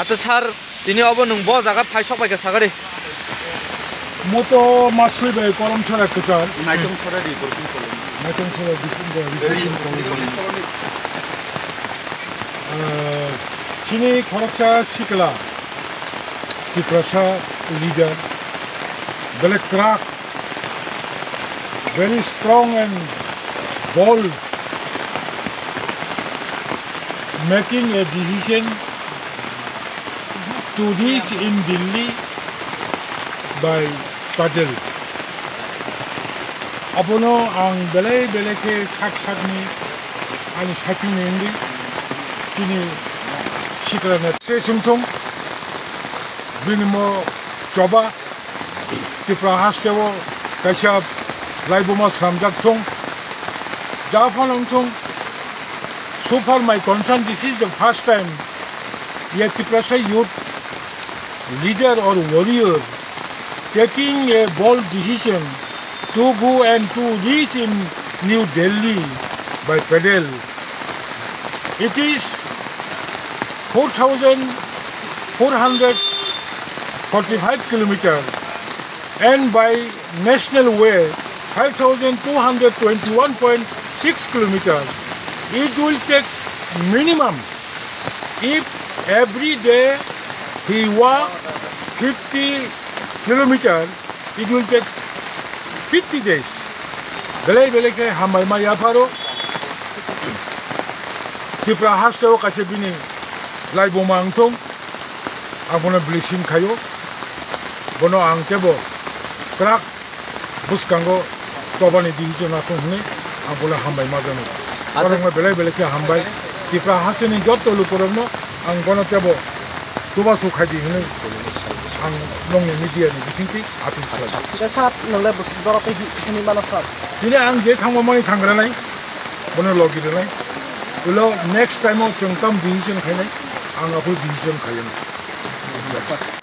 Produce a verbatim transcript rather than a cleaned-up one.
Acha sir, tini obo nwng bo jaga phai sok bai kha sakari. Moto masui bai kolom sara kwchar. Naitung sara di, Naitung sara di, Very colony. Ah, chini khoroksa sikla, Tiprasa leader, belai kwrak, very strong and bold, making a decision to reach in Delhi by Patel. Abono ang belai belai khe sak sakni ani sachungni wngwi chini sikla neta se chwngthung, bini mo choba Tripura hasteo kaisa laibuma swnamjak thung. Japhano wngthung, so far my concern, this is the first time a Tiprasa youth leader or warrior taking a bold decision to go and to reach in New Delhi by pedal. It is four thousand four hundred forty-five kilometer and by national way five thousand two hundred twenty-one point six kilometer. It will take minimum, if every day he walk fifty kilometer, it will take fifty days. Belai belai khe hambai ma yapharo. Tripura hasteo kaisa bini laibuma wngthung, abono blessing khaio. Bono ang kebo kwrak bwskango chobani decision nathung hwnwi ang bono hambai ma jano. Acha. Borokno belai belai khe hambai. Tripura hasteni jotto lukurokno ang bono kebo chubachu khaidi hwnwi ang nongni media ni bisingtwi appeal khlai. Sir, nwngla bwswk jora tei hi-, hwnwi mano, sir? Tini ang je thangma mani thangranai, bono logi rwnai. Ulo next time o chwng tam decision khainai, ang aphuru decision khainai.